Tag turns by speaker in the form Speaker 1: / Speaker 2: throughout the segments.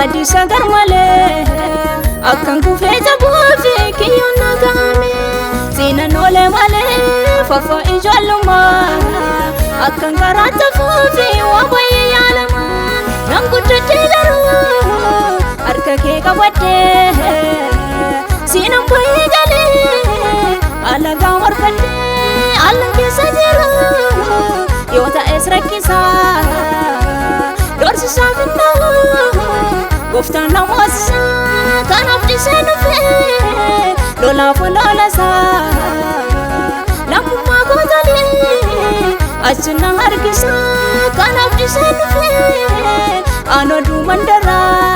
Speaker 1: Gaaddisa garmalee akkan kufee jabuufi kiyyoon nagaame. Siinan oolee malee fafa ijoollummaa akkan karaa tafuufi waa baay'ee yaalama. Nan guddadhee garuu harka kee qabadhee siinan bu'ee galee alagaa morkadhee allan keessa jiru yoo ta'es rakkisaa dorsisaa finnaa gooftaan namoosisaa kanaaf dhisee dhufee lolaaf ololasaa lammummaa gootalee achi na harkisaa kanaaf dhisee dhufee aanoo duumandaraa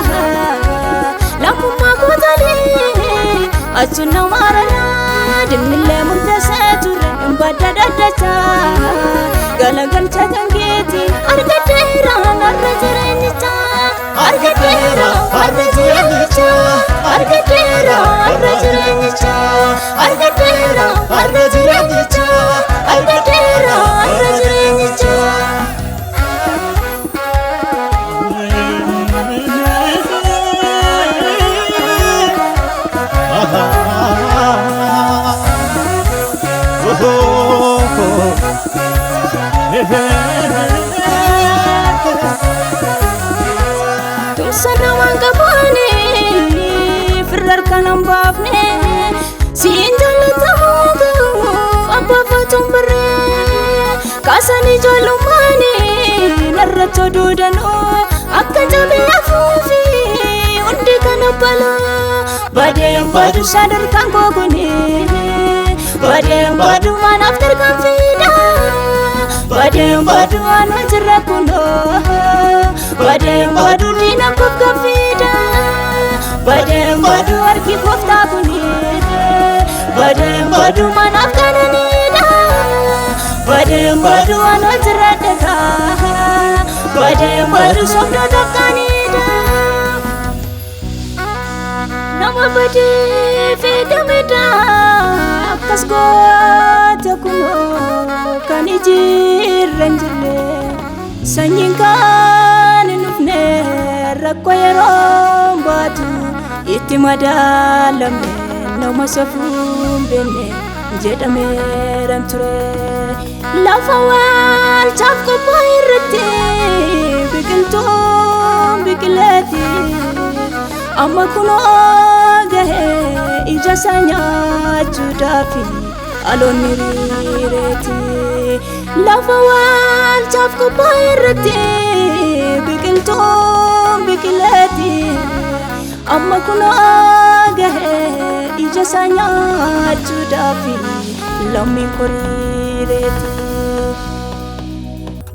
Speaker 1: lammummaa gootalee achi na maararaa dinnillee murteessee ture hin badda daddachaa galagalcha kan keeti argadheera har'a jireenyicha argadheera har'a jireenyicha argadheera har'a jireenyicha argadheera har'a jireenyicha argadheera har'a jireenyicha. Tumsa namaan qabaane firra harkaan hin baafne siin jaallatamu garuu abbaa faatuun barree kaasan ijoollummaani narratti oduu danuu akka cabee afuufi hundi kan obbalaa badeen badu sadarkaan koo kuni badeen badu manaaf tarkaanfiidha badeen badu waan hojirra kunoo badeen badu diina koof gaffiidha badeen badu harki kooftaa kuni badeen badu manaaf kananiidha badeen badu waan hojirra dhagaa badeen badu sobdoota qaaniidha. Nama badee feegamedha akkas goota kunoo kan ijirra hin jirre sanyiin kan hin dhufne rakkoo yeroo baatu itti madaalamne nama safuu hin beekne jedhameeran ture. Lafa waalchaaf qophaa'e irratti biqiltuun biqileeti. Amma kunoo gahee ija isaa nyaachuudhaaf aloonni riireeti. Lafa waalchaaf qophaa'e irratti biqiltuun biqileeti. Amma kunoo gahee ija isaa nyaachuudhaaf lammiin koriireeti.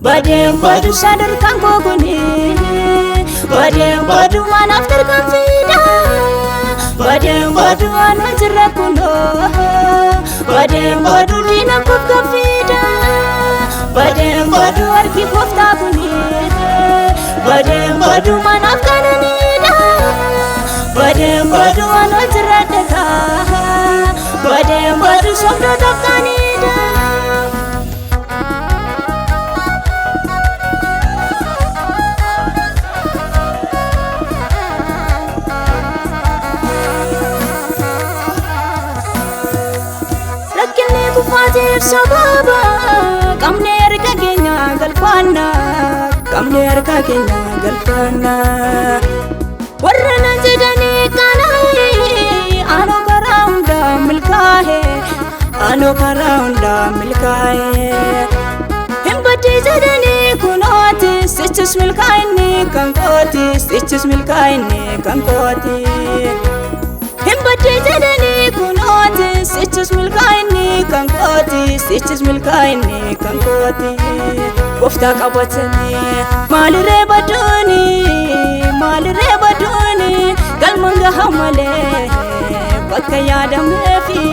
Speaker 1: Badeen badu sadarkaan koo kuni badeen badu manaaf tarkaanfiidha badeen badu waan hojirra kunoo badeen badu diina koof gaffiidha badeen badu harki kooftaa kuni badeen badu manaaf kananiidha badeen badu waan hojirra dhagaa badeen badu sobdoota qaaniidha. Rakkinni kufaatiif sababa qabne harka keenya galfanna qabne harka keenya galfanna. Warra na jedhanii qanaa'e anoo karaa hundaa milkaa'e anoo karaa hundaa milkaa'e. Hin baddee jedhanii kunooti sichis milkaa'inni kan kooti sichis milkaa'inni kan kooti. Hin baddee jedhanii kunooti sichis milkaa'inni kan kooti sichis milkaa'inni kan kooti. Gooftaa qabatanii maalirree baduuni maalirree baduuni galman gaha malee bakka yaadameefi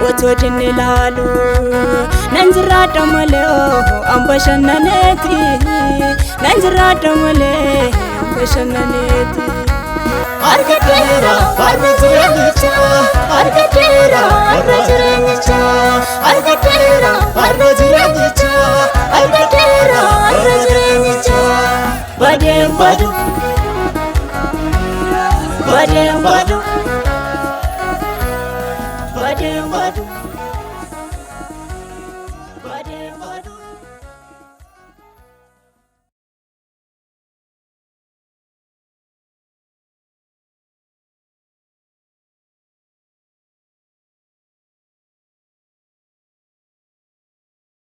Speaker 1: otoo dinni ilaalu nan jiraadha malee an bashannaneeti nan jiraadha malee an bashannaneeti. Argadheera har'a jireenyicha argadheera har'a jireenyicha.